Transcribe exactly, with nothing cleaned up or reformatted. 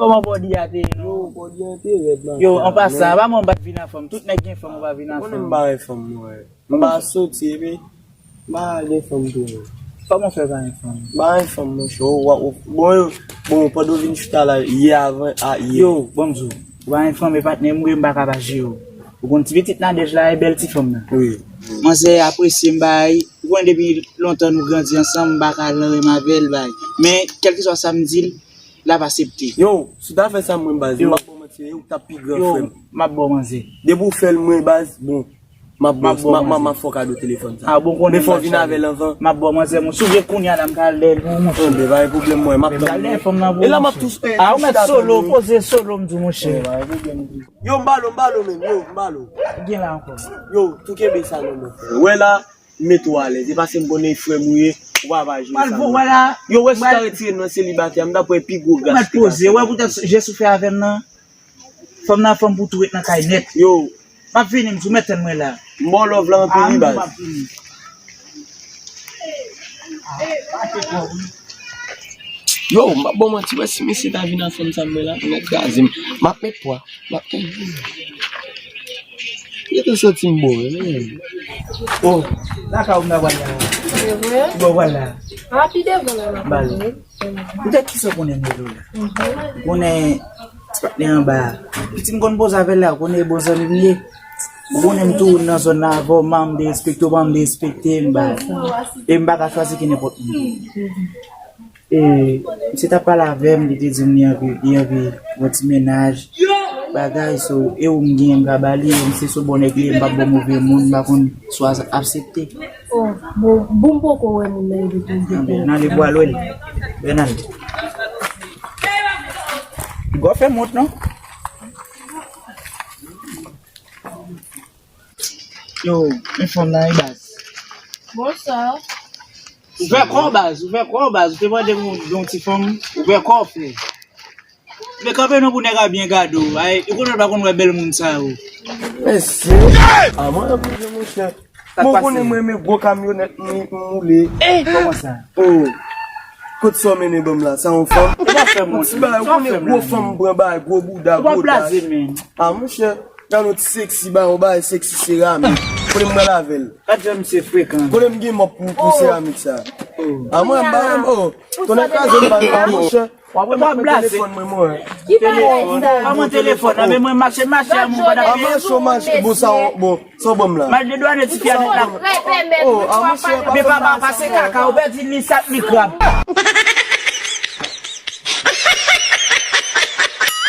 Kòman bòdi a te ye non? Yo, bòdi a te rèd, man. Yo, an pasan, pa mwen m pa t vin a fanm. Tout nèg gen fanm, ou pa vin a fanm. Ou konnen m pa gen fanm, mwen. M pa soti, epi m pa gen fanm tou, non. Kòman w fè pa gen fanm? M pa gen fanm, monchè. Ou, ou, ou, bon, yo, bon, pandan w vin chita la, yè avan, a, yè. Yo, bon, m di w, ou pa gen fanm, e patnè m, wi, m pa ka pa jere w. Ou konn ti pitit Nadège la, e bèl ti fanm nan. Wi. Manzè apresye m, bay. Ou konnen depi lontan nou grandi ansanm, m pa ka al nan renmen avè l, bay. Men, kèlkeswa sa m di l, l ap aksepte. Yo, si w ta fè sa, mwen, baz, m ap ba w manti, ou t ap pi gran frè m. Yo, m ap ba w manzè. Depi w fè l, mwen, baz, bon. M ap ba w, m ap, m ap, m ap fè w kado telefòn sa. A, bon, konnen. Men fò w vin avè l anvan. M ap ba w manzè, monchè, ou gen kounye a la, m ka al dèyè l pou ou, monchè. Anben, pa gen pwoblèm, mwen, m ap tann ou. E la, m ap tou, e, a, ou mèt solo, poze solo, m di w, monchè. Yo, m ba l ou, m ba l ou menm, yo, m ba l ou. Gen la ankò. Yo, tou kenbe sa nan men w. Wè la, m met ou alèz. E paske m konnen frè m ou ye, ou pa va jere sa non. Yo, wè si w ta retire m nan selibatè a, m t ap wè pi gwo gras ki pase. Wè poutèt jès ou fè avè m nan. Fanm nan fanm pou tou ret nan kay nèt. Yo. M ap vini, m di w, mèt tann mwen la. M ba w love la anpil, wi, baz. M ap vini. Yo, m ap ba w manti, wè si mesye ta vin a fanm sa m wè la, nèg kraze m. M ap met pwa. M ap met pwa. Yo te santi m bon, wi. Oh, lakay ou m ta pral la. Se vre? Bon, pral la. A, pi devan la, m ap vini. Poutèt kisa w konnen m rele w la? Ou konnen ti patnè anba a. Piti m konn poze avè l la, ou konnen e bon zanmi m ye. Ou konnen m tou nan zòn nan avè w, m pa janm derespekte w, pa janm derespekte m, bay. E m pa ka chwazi ki nenpòt moun. E misye t ap pale avè m, li te di m li anvi, li anvi yon ti mennaj. Bagay, so, e ou m genyen m ka ba li, e misye se bon nèg li ye, m p ap bon move moun, m pa konn si w a aksepte. Oh, bon, bon, m poko wè moun nan, li te di. Anben, n ale pou al wè l. Bènald. Gò fè mont non. Yo, men fanm nan, wi, baz. Bonswa. Ou fè kò, baz, ou fè kò, baz. Ou te mande m yon ti fanm, ou fè kò, frè. Men kanpe non pou nèg a byen gade w. Ay, ou konnen w pa konn wè bèl moun sa yo. Mesye! A, mwen, monchè. Bon, ou konnen mwen renmen gwo kamyonèt m, m woule. Eh, kòman sa? Oh. Kot sa w mennen ban m la? Sa yon fanm? Ou pa fè m ti bagay, ou konnen gwo fanm m pran bagay, gwo bouda, gwo dach. A, monchè, gade yon ti seksi, bagay, yon bagay seksi seramik. Konnen m pral avè l. Gad jan misye frekan. Konnen m gen mòp pou, pou seramik sa. Oh. A, mwen, m pa renmen, oh. Tonnè kraze m, pa renmen, monchè. W ap blaze. Telefòn mwen, mwen. Ki bagay sa? Kòman telefòn? A, men mwen mache, mache, a, mwen pa t ap. A, mache, mache, bon, sa, bon, sa w ban m la. M al dedwane ti fi a nèt la. Oh, a, monchè, pa fè m bagay sa, non. Men papa, pase kaka, ou pèdi li sak mikrab.